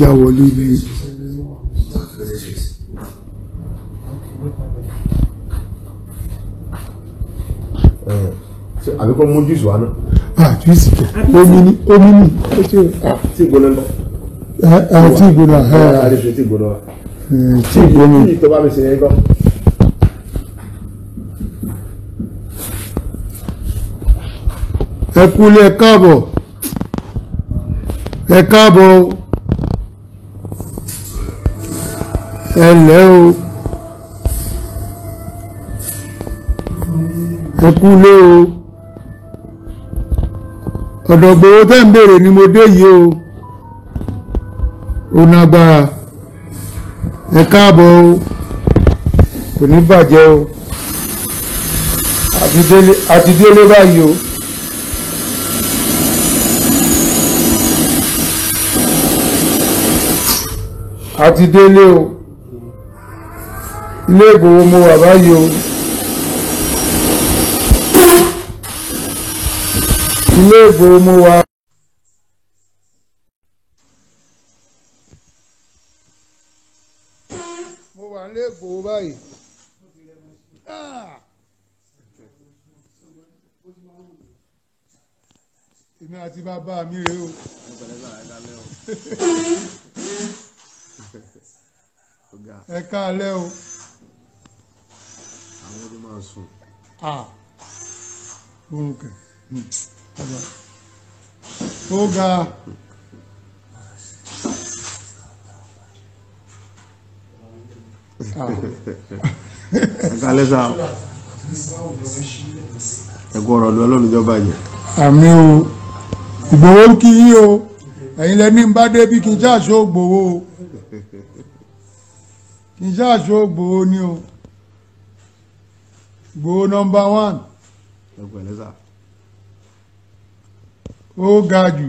Já wọlé bí. Àbí kọ́ mú jùsù wa náà. Ah, jùsì kẹ, omi ni, omi ni ó ṣe. Tí ìgbóná ń bọ̀. Ẹ ẹ, tí ìgbóná ẹ. Ẹ ṣe tí ìgbóná wa. Tí ìgbóná. Tí ìtọ́ bá mi ṣe yẹn kọ́. Ẹ kúlé, ẹ káàbọ̀, ẹ káàbọ̀ o. Ẹ lẹ́ o, ẹ kúlé o. Ọ̀dọ̀ Ìgbòho tẹ́ ń béèrè ni mo dé yìí o. Ó nágbára. Ẹ káàbọ̀ o, kò ní bàjẹ́ o. Àti délé báyìí o. Àti délé o, ilé Ìgbòho mo wà báyìí o. Ilé Ìgbòho mo wà. Mo wà nílé Ìgbòho báyìí. Ah! Èmi àti bàbá mi rèé o. Ẹ káalẹ́ o. Àwọn tó máa sùn. Ah, oorun kẹ. Bàbá ó ga. Ah. Ẹ kálẹ́ sá o. Ẹ kú ọ̀rọ̀ lu Ọlọ́run ìjọba jẹ. Àmín o. Ìgbòho ń kí yín o. Ẹ̀yin lẹni ń bá débi kí n ṣáàṣó Ìgbòho o, kí n ṣáàṣó Ìgbòho ni o. Ìgbòho number one. Ẹ pẹ̀lẹ́ sá. Ó ga jù.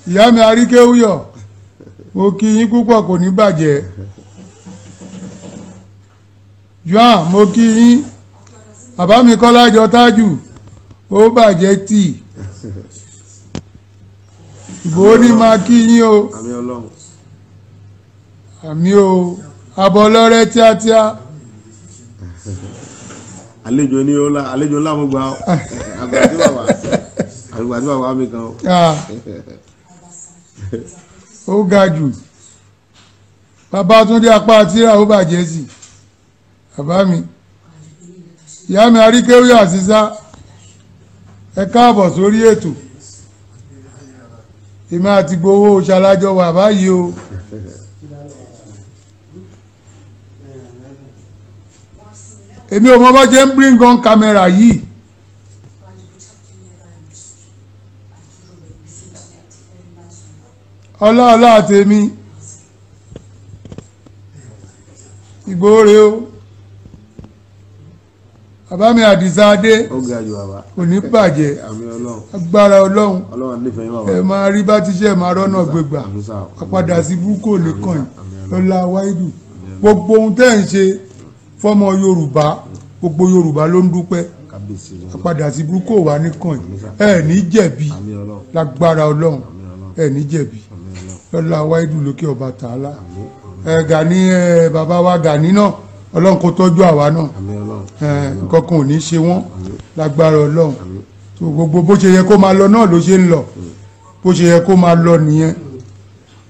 Ìyá mi Àríkéwúyọ̀, mo kí yín púpọ̀, kò ní bàjẹ́. Joan, mo kí yín. Bàbá mi Kọ́lájọ Tájù, ó bàjẹ́ tì. Ìgbòho ní máa kí yín o. Àmín Ọlọ́run. Àmín o. Abọ́lọ́rẹ́ tíátíá. Àlejò ní ọlá, àlejò ńlá mo gbà ọ. Àgbà tí bàbá, àgbà tí bàbá mi kan o. Ah. Ó ga jù. Babátúndé apá tíra, ó bàjẹ́ sí bàbá mi. Ìyá mi Àríkéwì Àṣìṣá, ẹ káàbọ̀ sórí ètò. Èmi àti Ìgbòho ṣalájọ wà báyìí o. Èmi ò mọ bá ṣe ń bring on camera yìí. Ọlá ọlá àtẹ̀mí Ìgbòho rèé o. Bàbá mi Àdìsá Adé, Ó ga jù, bàbá. kò ní bàjẹ́. Àmín Ọlọ́run. Agbára Ọlọ́run. Ọlọ́run nífẹ̀ẹ́ yín, bàbá. Ẹ máa rí bá ti ṣe, ẹ máa rọ́nà gbégbà. Àmín sá o. Àpadà sí búkò nìkan yìí lọ́la wáìdù. Gbogbo ohun tẹ́ ń ṣe fọ́mọ Yorùbá, gbogbo Yorùbá ló ń dúpẹ́. Kábíyèsí Ọlọ́run. Àpadà sí búkò wà nìkan yìí, ẹ ní jẹ̀bi. Àmín Ọlọ́run. Lágbára Ọlọ́run, ẹ ní jẹ̀bi lọ́la wáìdù lókè ọba tààlà. Ẹ Gani, ẹ bàbá wa Gani náà, Ọlọ́run kó tọ́jú àwa náà. Àmín Ọlọ́run. Ẹ nǹkan kan ò ní ṣe wọ́n lágbára Ọlọ́run. Tó gbogbo bó ṣe yẹ kó máa lọ náà ló ṣe ń lọ, bó ṣe yẹ kó máa lọ nìyẹn.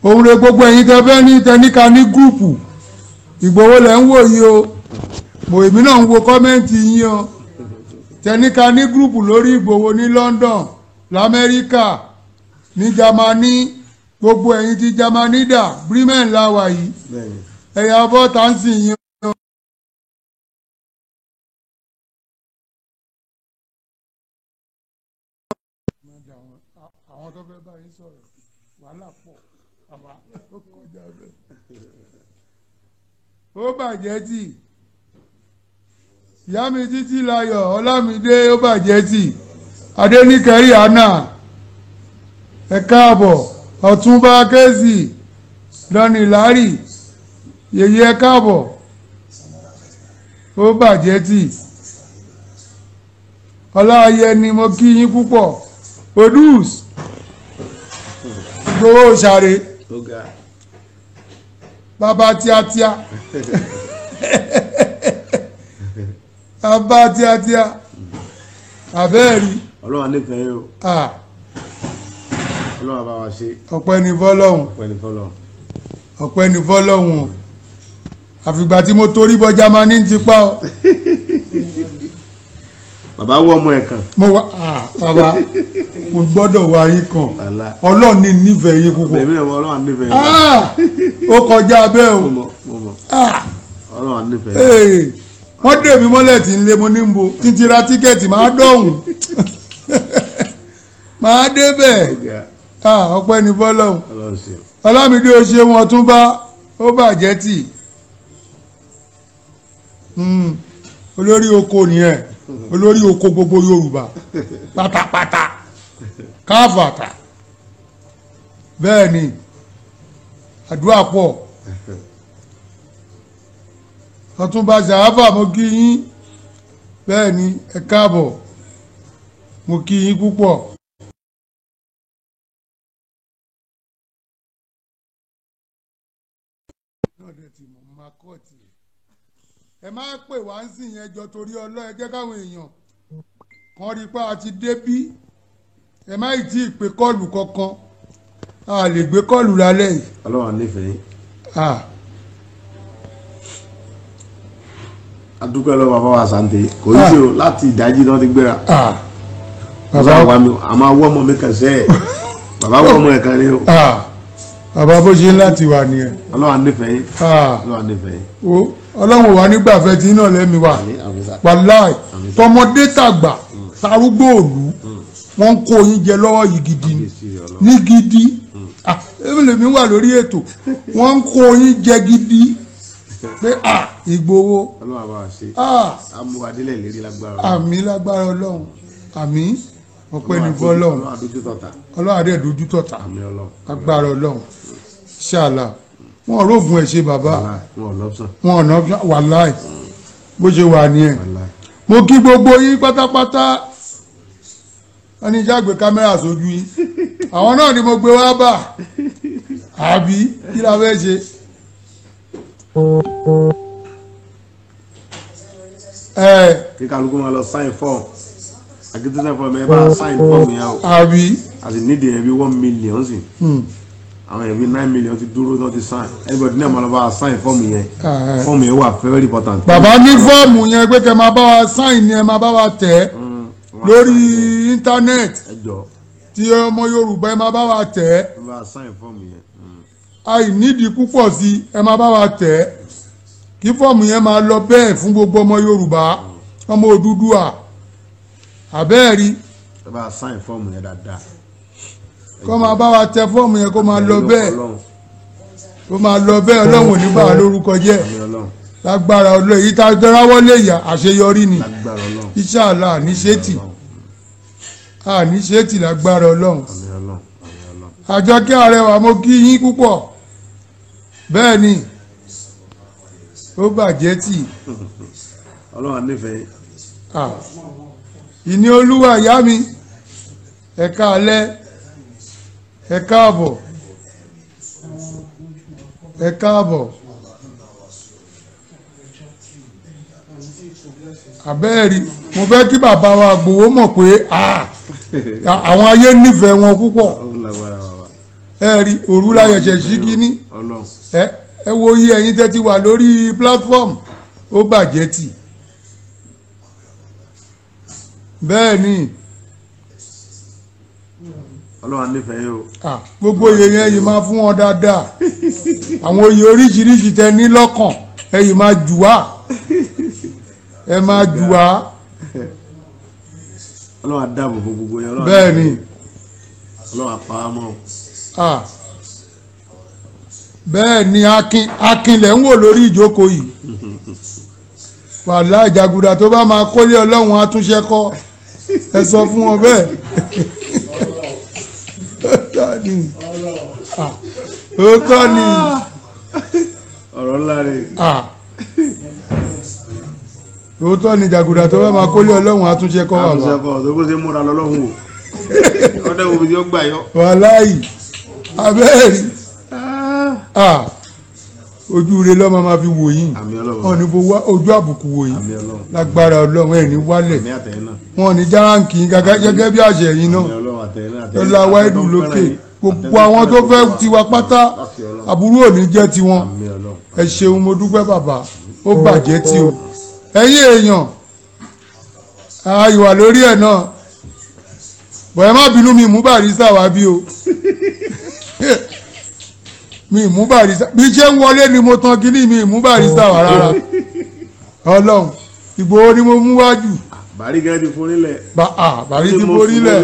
Òun rẹ gbogbo ẹ̀yin tẹ fẹ́ ní tẹníka ní group Ìgbòho lẹ̀ ń wò yìí o. Mo èmi náà ń wo comment yín o. Tẹníka ní group lórí Ìgbòho ní London, lamẹ́ríkà, ní Jámánì, gbogbo ẹ̀yin ti Jámánì dà, Bremen la wà yìí. Bẹ́ẹ̀ni. Ẹ̀yà bọ́ta ń sìn yín. Àwọn tó fẹ́ bá yín sọ̀rọ̀, wàhálà pọ̀ àbá, ó kọjá bẹ́ẹ̀. Ó bàjẹ́ tì. Ìyá mi Títí Láyọ̀ Ọlámídé, ó bàjẹ́ tì. Adéníkẹ́rì Anna, ẹ káàbọ̀. Ọ̀túnba Kẹ́sì Lọ́nì Lárì yèyé, ẹ káàbọ̀. Ó bàjẹ́ tì. Ọláyẹ ni mo kí yín púpọ̀. Odus Ìgbòho ṣàrè. Bàbá tíátíá. Bàbá tíátíá. Àbẹ́ẹ̀rí. Ọlọ́run nífẹ̀ẹ́ yín o. Ọlọ́run bá wa ṣe. Ọpẹ́ ni fọ́lọ́hun. Ọpẹ́ ni fọ́lọ́hun. Ọpẹ́ ni fọ́lọ́hun. Àfìgbà tí mo torí bọ Jámánì ti pa ọ. Bàbá wọ ọmọ ẹ̀ kan. Mo wá bàbá mo gbọ́dọ̀ wá yín kan. Ọlọ́run ní nífẹ̀ẹ́ yín púpọ̀. Èmi náà Ọlọ́run nífẹ̀ẹ́ yín. Ó kọjá bẹ́ẹ̀ o. Ọlọ́run nífẹ̀ẹ́ yín. Wọ́n dè mí mọ́lẹ̀ tí ń lé mo ní bo kí n ti ra tíkẹ́ẹ̀tì máa dọ̀hùn. Máa débẹ̀. Ọpẹ́ ni fọ́lọ́hun. Ọlámídé o ṣe wọn tún bá ó bàjẹ́ tì. Olórí oko nìyẹn, olórí oko gbogbo Yorùbá pátápátá káfàtà. Bẹ́ẹ̀ ni àdúrà pọ̀. Ọ̀túnba Sàáfà mo kí yín. Bẹ́ẹ̀ ni ẹ káàbọ̀, mo kí yín púpọ̀. Ẹ má pè wá ń sìn yẹn jọ torí Ọlọ́run, ẹ jẹ́ káwọn èèyàn kan rí pé a ti débí. Ẹ má ì tí ì pé kọ́ọ̀lù kankan, a lè gbé kọ́ọ̀lù lálẹ́ yìí. Ọlọ́run nífẹ̀ẹ́ yín. A dúpẹ́ lọ́wọ́ bàbá wa Sàǹtẹ̀ kò ní sí o láti ìdájí náà ti gbéra. Bàbá wa mi àmọ́ awọ́ ọmọ mi kàn sẹ́ẹ̀ bàbá wọ ọmọ ẹ̀ kan ní o. Bàbá bó ṣe ń láti wà nìyẹn. Ọlọ́run nífẹ̀ẹ́ yín. Ọlọ́run nífẹ̀ẹ́ yín. Ọlọ́run wà nígbàfẹ́ tí iná lẹ́mi wà. Wàláì tọmọdé tàgbà tarúgbó òlu wọ́n ń kó yín jẹ lọ́wọ́ yìí gidi ní gidi. Èmi lèmi wà lórí ètò, wọ́n ń kó yín jẹ gidi pé Ìgbòho. Ọlọ́run àbá wa ṣe. Amúadélẹ̀ lérí lágbára. Àmín lágbára Ọlọ́run. Àmín. Ọpẹ́ ní fọ́lọ́run. Ọlọ́run àdé dojú tọ̀tà. Agbára Ọlọ́run. Ṣáàlà. Wọ́n rógun ẹ̀ ṣe bàbá. Wọn ọ̀nà wàláì. Bó ṣe wà nìyẹn. Mo kí gbogbo yín pátápátá. Wọ́n ní jágbe kámẹ́rà sójú yín. Àwọn náà ni mo gbé wá bà. Àbí kí la fẹ́ ṣe? Kí kálukú máa lọ sign form. Agitation form ẹ bá sign form yẹn o. Àbí. A sì nídìí ẹ bí 1 million sí. Àwọn ẹbí 9 million ti dúró náà ti sign. Everybody náà máa lọ bá sign form yẹn. Form yẹn wà very important. Bàbá ní fọ́ọ̀mù yẹn pé kẹ́ máa bá wa sign ni ẹ máa bá wa tẹ̀ lórí íńtánẹ́ẹ̀tì. Tí ọmọ Yorùbá ẹ máa bá wa tẹ̀. Ẹ bá sign form yẹn. Àìnídìí púpọ̀ sí ẹ máa bá wa tẹ̀ kí fọ́ọ̀mù yẹn máa lọ bẹ́ẹ̀ fún gbogbo ọmọ Yorùbá, ọmọ Odùduwà. Àbẹ́ẹ̀rí. Ẹ bá sign fọ́ọ̀mù yẹn dáadáa. Kó máa bá wa tẹ fọ́ọ̀mù yẹn kó máa lọ bẹ́ẹ̀. Kó máa lọ bẹ́ẹ̀. Ọlọ́run ò ní bà á lórúkọ jẹ́. Lágbára Ọlọ́run èyí tá a dọ́ráwọ́ lè yà àṣeyọrí ni. Inshallah àníṣetì. Àníṣetì lágbára Ọlọ́run. Àjọkẹ́ Arẹwà mo kí yín púpọ̀. Bẹ́ẹ̀ ni ó bàjẹ́ tì. Ọlọ́run nífẹ̀ẹ́. Ìní Olúwa ìyá mi, ẹ káalẹ́, ẹ káàbọ̀, ẹ káàbọ̀. Àbẹ́ẹ̀rí mo fẹ́ kí bàbá wa Ìgbòho mọ̀ pé àwọn ayé nífẹ̀ẹ́ wọn púpọ̀. Ẹ rí òru láyẹ̀ṣẹ̀ sí kínní. Ẹ wo iye ẹ̀yin tẹ́ ti wà lórí platform, ó bàjẹ́ tì. Bẹ́ẹ̀ ni. Ọlọ́run nífẹ̀ẹ́ yín o. Gbogbo oyè yẹn yìí máa fún wọn dáadáa. Àwọn oyè oríṣiríṣi tẹ ní lọ́kàn ẹ yìí máa jù wá. Ẹ máa jù wá. Ọlọ́run á dáàbò bo gbogbo yẹn. Bẹ́ẹ̀ ni. Ọlọ́run á pa á mọ́. Bẹ́ẹ̀ ni Akin lẹ̀ ń wò lórí ìjókòó yìí. Wàhálà ìjàgùdà tó bá máa kólé Ọlọ́run àtúnṣe kọ́. Ẹ sọ fún wọn bẹ́ẹ̀. Òótọ́ ni. Ọ̀rọ̀ ńlá rẹ̀. Òótọ́ ni jàgùdà tó bá máa kólé ọlọ́run àtúnṣe kọ́ bàbá. Àtúnṣe kọ́ tó kó ṣe múra lọ́lọ́run o. Ọdẹ wo ni ó gbà yọ. Wàláì abẹ́ẹ̀rí ojú rẹ lọ́mọ máa fi wò yín. Wọn ní fowó ojú àbùkù wò yín. Lágbára ọlọ́run ẹ̀ ní wálẹ̀. Wọn ní járáǹkì gẹ́gẹ́ bí àṣẹ yín náà. Lọ́la wáìdù lókè. Gbogbo àwọn tó fẹ́ tiwa pátá àbúrò ò ní jẹ́ tiwọn. Ẹ ṣeun mo dúpẹ́ bàbá. Ó bàjẹ́ tí o. Ẹ̀yin èèyàn àìwà lórí ẹ̀ náà. Bọ̀yá má bínú mi mú Barrister wá bí o. Mi mú Barrister bí ṣe ń wọlé ni mo tan kíní mi mú Barrister wá rárá. Ọlọ́run Ìgbòho ni mo mú wájú. Bàrí gan ti forí lẹ̀. Bàrí ti forí lẹ̀.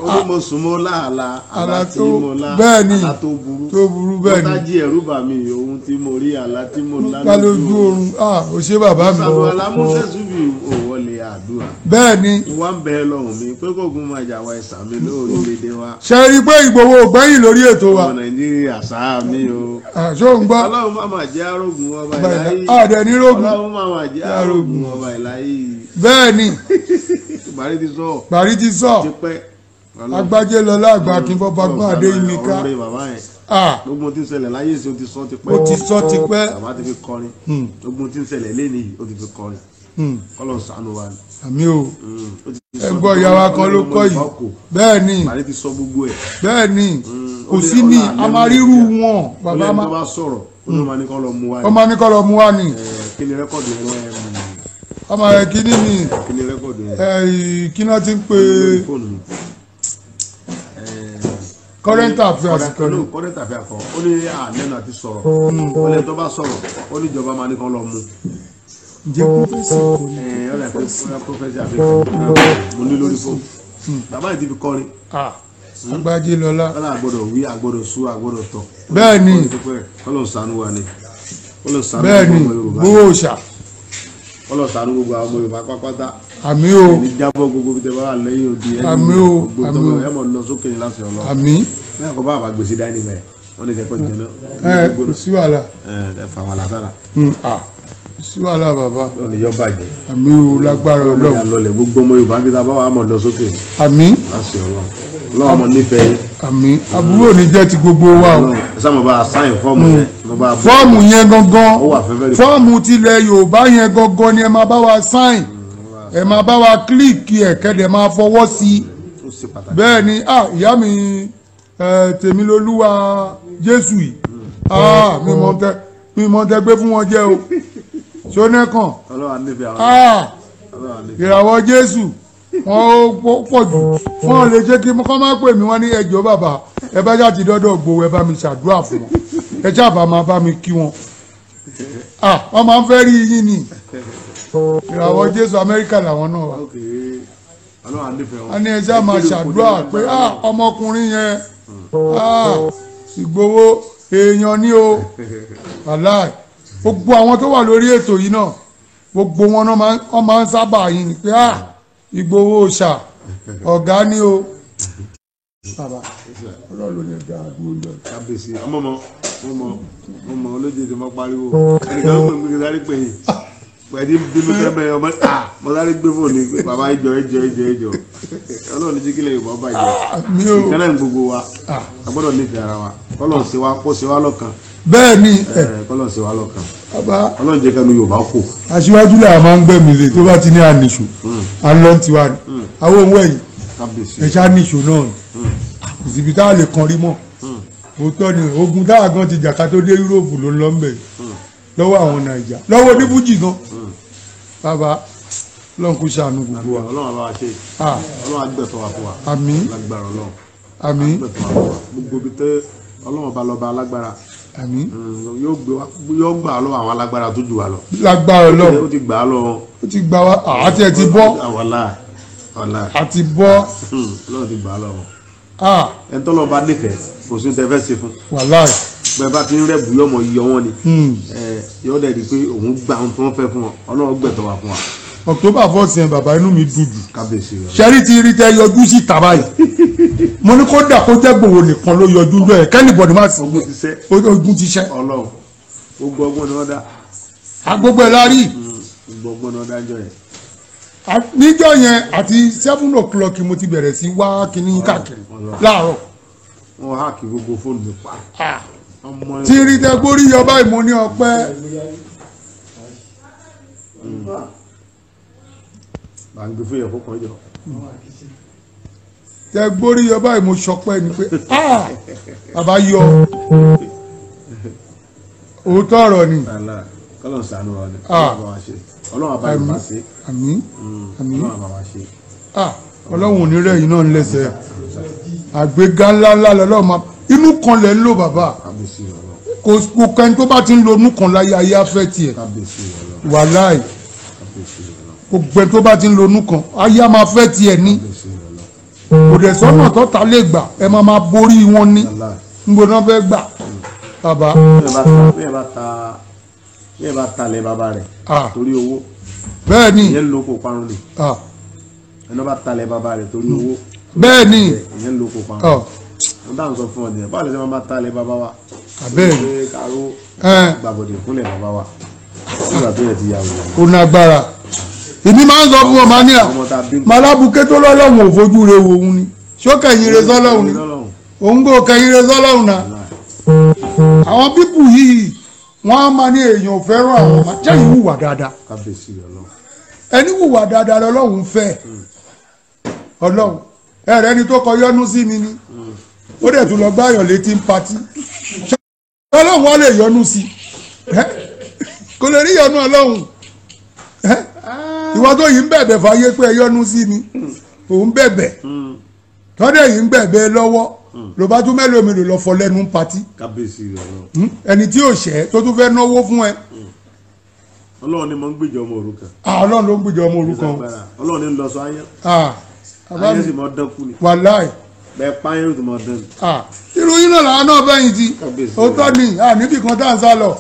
Ó ní mo sùn mọ́ láàlá àlá tí mo lá bẹ́ẹ̀ ni àlá tó burú tó burú bẹ́ẹ̀ ni. Mo tájí ẹ̀rú bà mí ohun tí mo rí àlá tí mo lá lójú oorun. Ó ṣe bàbá mi. Sàlù alámúṣẹ́sù bí òwọlé àdúrà. Bẹ́ẹ̀ ni. Wá ń bẹ lọ́hùn mi pé kógun máa jà wá ẹ̀sà mi lórílẹ̀‐èdè wa. Ṣe rí i pé Ìgbòho ò gbẹ́yìn lórí ètò wa. Ọmọ Nàìjíríà sáà mi o. Ṣó ń gbọ́. Ọlọ́run má máa jẹ́ arógun ọba ìláyé. Àdẹ̀ ní rógun. Ọlọ́run má máa jẹ́ arógun ọba ìláyé. Bẹ́ẹ̀ ni. Bàrí ti sọ. Bàrí ti sọ. Agbájé lọlá àgbà kí n bọ́ fagbọ́n Adéyínká. Gbogbo tí ń ṣẹlẹ̀ láyé sí o ti sọ ti pẹ́. Ó ti sọ ti pẹ́. Bàbá ti fi kọrin. Gbogbo tí ń ṣẹlẹ̀ lẹ́ni o ti fi kọrin. Kọ́lọ̀ ṣàánú wa ni. Àmì o. Ẹ gbọ́ ìyá wa kan ló kọ́ yìí. Bẹ́ẹ̀ ni. Bàrí ti sọ gbogbo ẹ̀. Bẹ́ẹ̀ ni. Kò sí ní a máa ríru wọn. Bàbá máa. Ó lẹ́ni tó bá sọ̀rọ̀ ó ní ọmọ ní kọ́ lọ mú wa ni. Ọmọ ní kọ́ lọ mú wa ni. Kí ni rẹ́kọ̀dù yẹn? Ọmọ rẹ kí ni mi kí náà ti ń pè current affairs kan ní. Current affairs kan ó ní àlẹ́nu àti sọ̀rọ̀ ó lẹ́nu tó bá sọ̀rọ̀ ó ní ìjọba máa ní kán lọ mú. Ǹjẹ́ pọ́fẹ́sì kò ní. Ọ̀rẹ́ pọ́fẹ́sì àfihàn mo ní lórí fóònù bàbá yìí ti fi kọrin. Agbájé lọlá. Kọ́lá àgbọ̀dọ̀ wí àgbọ̀dọ̀ sú àgbọ̀dọ̀ tọ̀. Bẹ́ẹ̀ ni. Kọ́lọ̀ ṣàánú wa ni. Kọ́lọ̀ ṣàánú bẹ́ẹ̀ ni gbowó ṣà. Kọ́lọ̀ ṣàánú gbogbo àwọn ọmọ Yorùbá pápátá. Àmín o. Ẹni jábọ̀ gbogbo bí tẹ bá wà lẹ́yìn odi ẹni. Àmín o. Gbogbo tọmọ ẹ mọ̀ lọ sókè ní láti ọlọ. Àmín. Bẹ́ẹ̀ kọ́ bá àbá gbèsè dání mẹ́ wọ́n lè kẹ́kọ̀ọ́ jẹ náà. Ẹ kò sí wàhálà. Ẹ fà wàhálà sára. Kò sí wàhálà bàbá. Lọ́ọ̀ni yọ bàjẹ́. Àmín o lágbára Ọlọ́run. Lọ́ọ̀lẹ̀ gbogbo ọmọ Yorùbá bí ta bá wà mọ̀ lọ sókè. Àmín. Láti Ọlọ́run. Ọlọ́run mọ̀ nífẹ̀ẹ́. Àmín. Àbúrò ní jẹ́ ti gbogbo wa o. Ẹ sáà mo bá a sáyìn fọ́ọ̀mù yẹn. Fọ́ọ̀mù yẹn gangan. Fọ́ọ̀mù tilẹ̀ Yorùbá yẹn gangan ni ẹ máa bá wa sáyìn. Ẹ máa bá wa kílíìkì ẹ̀ kẹ́dẹ̀ máa fọwọ́ sí i. Bẹ́ẹ̀ ni ìyá mi Tèmilolúwa Jésù yìí mi mọ̀ tẹ́ gbé fún wọn jẹ́ o. Ṣónẹ́kàn ìràwọ̀ Jésù wọn ó pọ̀ jù wọn lè jẹ́ kí kọ́ máa pè mí wọ́n ní ẹjọ́ bàbá ẹ bá jáde dọ́dọ̀ Ìgbòho ẹ bá mi ṣàdúrà fún wọn ẹ jábàá máa bá mi kí wọn. Wọ́n máa ń fẹ́ rí yín ni ìràwọ̀ Jésù Amẹ́ríkà làwọn náà wà. A ní ẹ ṣáà máa ṣàdúrà pé ọmọkùnrin yẹn Ìgbòho èèyàn ni o. Wàláì gbogbo àwọn tó wà lórí ètò yìí náà gbogbo wọn náà máa ń sábà yín ni pé Ìgbòho ṣà ọ̀gá ni o. Bàbá Ọlọ́run ló ní ẹja àdúró lọ. Kábíyèsí ọmọ mọ ọmọ olóje tí mo pariwo ẹnìkan ló pè mí kí sáré pè yín pẹ̀lú bínú tẹ́mẹ̀ ọmọ mo sáré gbé fóònù bàbá ìjọ ìjọ ìjọ ìjọ Ọlọ́run ní jíkìlẹ̀ Yorùbá bàjẹ́ ìkànnì gbogbo wa a gbọ́dọ̀ nífẹ̀ẹ́ ara wa kọ́lọ̀ ṣe wa kó ṣe wa lọ́kàn. Bẹ́ẹ̀ ni kọ́lọ̀ ṣe wa lọ́kàn Ọlọ́run jẹ́ kánú Yorùbá kò. Aṣíwájú là máa ń gbẹ̀mí lè tó bá ti ní ànìṣò à ń lọ tiwa ni àwọn ohun ẹ̀yìn ẹ̀ ṣá nìṣò náà ni kò síbi tá a lè kan rí mọ́. Òótọ́ ni ogun táwa gan ti jàkà tó dé Yúróòpù ló ń lọ mbẹ̀ lọ́wọ́ àwọn Nàìjà lọ́wọ́ onífújì gan. Bàbá Ọlọ́run kò ṣàánú gbogbo wa. Ọlọ́run àbá wa ṣe Ọlọ́run àgbẹ̀tọ̀ wa fún wa. Àmín. Lágbára Ọlọ́run. Àmín. Àgbẹ̀tọ̀ wa fún wa gbogbo ibi tẹ́ Ọlọ́run ọba lọ́ba alágbára. Àmín. Yóò gbà lọ́wọ́ àwọn alágbára tó jù wá lọ. Lágbára Ọlọ́run. Ó ti gbà á lọ. Ó ti gbà wá àti ẹ̀ ti bọ́. Àti bọ́. Ọlọ́run ti gbà á lọ́wọ́. Ẹni tọ́lọ́ bá nífẹ̀ẹ́ kò sí tẹ fẹ́ ṣe fún. Wàláì. Bẹ́ẹ̀ bá ti ń rẹ́bù yọmọ yọ wọ́n ni. Yọ dẹ̀ di pé òun gba ohun tó ń fẹ́ fún ọ Ọlọ́run gbẹ̀tọ̀ wá fún wa. October 4 yẹn bàbá inú mi dùn jù. Kábíyèsí rẹ. Ṣẹ́rí ti rí tẹ yọjú sí ìta báyìí. Mo ní kó dà kó jẹ́ Ìgbòho nìkan ló yọjú lọ ẹ̀ kẹ́nìbọ̀dì má sí. Ogun ti ṣẹ́. Ogun ti ṣẹ́. Ọlọ́run gbogbo ọgbọ́n ni wọ́n dá. Agbogbo ẹ̀ la rí. Gbogbo ọgbọ́n náà dájọ́ yẹn. Níjọ́ yẹn àti 7 o'clock mo ti bẹ̀rẹ̀ sí wá kíní káàkiri láàárọ̀. Wọ́n háàkì gbogbo fóònù mi pa. Tí rí tẹ gbórí yọ báyìí mo ní ọpẹ́. Bàǹgì fún yẹn kó kàn jọ. Tẹ gbórí yọ báyìí mo sọpẹ́ ni pé bàbá yọ òótọ́ ọ̀rọ̀ ni. Kọ́lọ̀ ṣàánú wa ni Ọlọ́run àbá yorùbá ṣe. Àmín àmín. Ọlọ́run àbá wa ṣe. Ọlọ́run ò ní rẹ̀ yìí náà ń lẹ́sẹ̀ àgbéga ńlá ńlá lọ́lọ́run máa inú kan lẹ̀ ń lò bàbá kò kẹ́ni tó bá ti ń lo inú kan láyé ayé afẹ́ tiẹ̀ wàláì kò gbẹ tó bá ti ń lo inú kan ayé á máa fẹ́ tiẹ̀ ní kò dẹ̀ sọ́nà tó ta lè gbà ẹ máa máa borí wọn ní níbo náà fẹ́ gbà bàbá. Bí ẹ bá talẹ̀ bàbá rẹ̀ torí owó. Bẹ́ẹ̀ ni. Ìyẹn ń lo kó parun ni. Ẹni bá talẹ̀ bàbá rẹ̀ torí owó. Bẹ́ẹ̀ ni. Ìyẹn ń lo kó parun. Mo dáhùn sọ fún ọ nìyẹn báwo lè ṣe máa talẹ̀ bàbá wa. Àbẹ́ẹ̀ ni. Ṣé kàró gbàbọ̀dẹ̀ kúnlẹ̀ bàbá wa. Nígbà tó yẹ ti yà wò. Ó nágbára. Èmi máa ń sọ fún ọmọ ní à màlábùké tó lọ́lọ́run ò fojú re wo òun ni. Ṣó kẹ̀yìn re sọ́lọ́run ni? Òun kò kẹ̀yìn re sọ́lọ́run náà. Àwọn pípù yìí wọ́n á máa ní èèyàn fẹ́ràn àwọn ọmọ jẹ́yìn hùwà dáadáa ẹni hùwà dáadáa lọ́lọ́run fẹ́ ọlọ́run ẹ̀rẹ́ ẹni tó kọ yọ́nú sí mi ni ó dẹ̀ tún lọ gbáyàn létí ń patí ọlọ́run wọ́n lè yọ́nú sí kò lè rí yọ́nú ọlọ́run ìwọ tó yìí ń bẹ̀bẹ̀ fàyè pé ẹ yọ́nú sí mi òun bẹ̀bẹ̀ tọ́dẹ̀ yìí ń bẹ̀bẹ̀ lọ́wọ́ ló bá tún mélòó mi lò lọ fọ lẹ́nu ń patí ẹni tí yóò ṣẹ́ tó tún fẹ́ náwó fún ẹ. Ọlọ́run ni mo ń gbèjọ ọmọ òrukàn. Ọlọ́run ló ń gbèjọ ọmọ òrukàn. Ọlọ́run ni ń lọ sọ ayán. Ayán sì mọ dán kú ni. Wàláì. Bẹ́ẹ̀ páyán yóò tún mọ dán ni. Irú yín náà làwọn náà bẹ́yìn ti òótọ́ ni níbi kan tá à ń sá lọ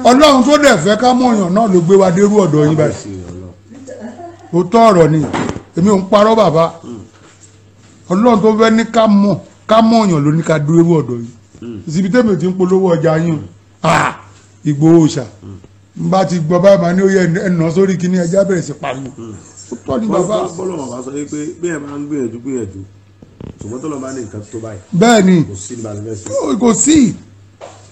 Ọlọ́run tó dẹ̀ fẹ́ ká mọ̀yàn náà ló gbé wa dérú ọ̀dọ̀ yín báyìí. Òótọ́ ọ̀rọ̀ ni èmi ò ń parọ́ bàbá Ọlọ́run tó fẹ́ ní ká mọ̀ ká mọ̀yàn ló ní ká dúró ọ̀dọ̀ yìí ìsibí tẹ́mi ò ti ń polówó ọjà yín o Ìgbòho ṣà n bá ti gbọ́ báyìí máa ní ó yẹ ẹnà sórí kíní ẹja bẹ̀rẹ̀ sí pariwo ó tọ́ ni bàbá. Bọ́lọ̀ bàbá sọ pé bí ẹ máa ń gbìyànjú gbìyànjú ṣùgbọ́n tọ́lọ́ bá ní nǹkan tó báyìí. Bẹ́ẹ̀ ni kò sí ní bàbá fẹ́ sí. Kò sí.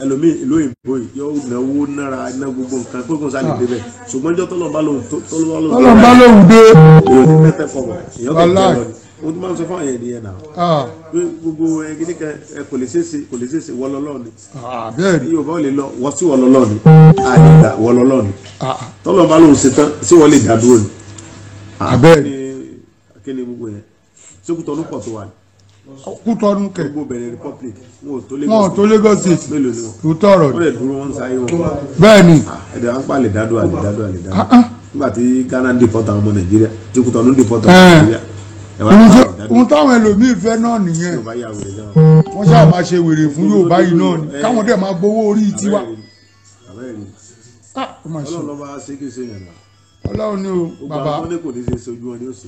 Ẹlòmíì ìlú òyìnbó yìí yóò náwó nára iná gbogbo nǹkan pé kò sáré débẹ̀ ṣùgbọ́n jọ́ tọ́lọ́ bá lóhùn dé. Èèyàn ti tẹ́tẹ́ fọwọ́ èèyàn kò tẹ́ lọ ni wọ́n tún máa ń sọ fún àwọn ènìyàn náà pé gbogbo ẹgbẹ́ kan kò lè ṣeéṣe kò lè ṣeéṣe wọlọ́lọ́ ni Yorùbá ò lè lọ wọ́n sí wọlọ́lọ́ ni àdìgbà wọlọ́lọ́ ni tọ́lọ́ bá lóun ṣe tán sí wọ́n lè dá dúró ni. Kí ni gbogbo yẹn sókùtọ̀ pọ̀ tó wà ní. Kútọ́nù kẹ gbogbo Benin Republic wọn ò tó Lagos State mélòó ni wọn tó tọrọ wọ́n lè dúró wọn sáyé wọn. Bẹ́ẹ̀ ni. Ẹ̀dẹ̀ wọn pa lè dádúró àlè dádúró àlè dádúró nígbà tí Ghana ń dìpọ́tà ọmọ Nàìjíríà tí Kútọ́nù ń dìpọ́tà ọmọ Nàìjíríà. Ohun táwọn ẹlòmíín fẹ́ náà nìyẹn wọ́n ṣáà máa ṣe wèrè fún Yorùbá yìí náà ni káwọn dẹ̀ máa gbowó orí tiwa. Ọlọ́run ló bá ṣe kí ṣe yàn náà. Ọlọ́run ni o bàbá. Gbogbo àwọn tó ní kò ní ṣe sojú wọn ni ó ṣe.